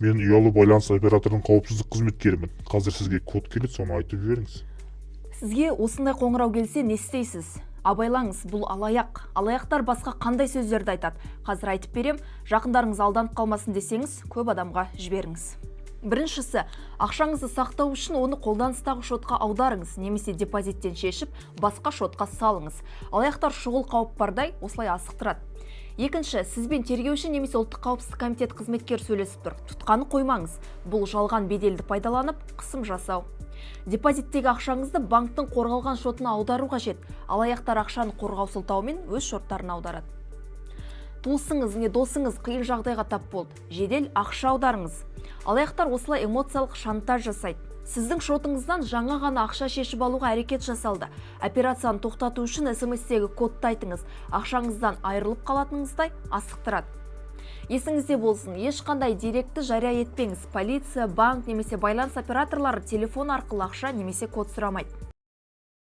Мен ұялы байланыс операторының қауіпсіздік қызметкерімін. Қазір сізге код келеді, соны айтып жіберіңіз. Сізге осындай қоңырау келсе, не істейсіз? Абайлаңыз, бұл алаяқ. Алаяқтар басқа қандай сөздерді айтады, қазір айтып берем. Жақындарыңыз алданып қалмасын десеңіз, көп адамға жіберіңіз. Біріншісі: ақшаңызды сақтау үшін оны қолданыстағы шотқа аударыңыз немесе депозиттен шешіп, басқа шотқа салыңыз. Алаяқтар шұғыл қауіп бардай осылай асықтырады. Екінші: сізбен тергеуші немесе Ұлттық қауіпсіздік комитеті қызметкері сөйлесіп тұр. Тұтқаны қоймаңыз. Бұл жалған беделді пайдаланып, қысым жасау. Депозиттегі ақшаңызды банктің қорғалған шотына аудару қажет. Алаяқтар ақшаны қорғау сылтауымен өз шоттарына аударады. Туысыңыз не досыңыз қиын жағдайға тап болды, жедел ақша аударыңыз. Алаяқтар осылай эмоциялық шантаж жасайды. Сіздің шотыңыздан жаңа ғана ақша шешіп алуға әрекет жасалды, операцияны тоқтату үшін СМС-тегі кодты айтыңыз. Ақшаңыздан айырылып қалатыныңыздай асықтырады. Есіңізде болсын, ешқандай деректі жария етпеңіз. Полиция, банк немесе байланыс операторлары телефон арқылы ақша немесе код сұрамайды.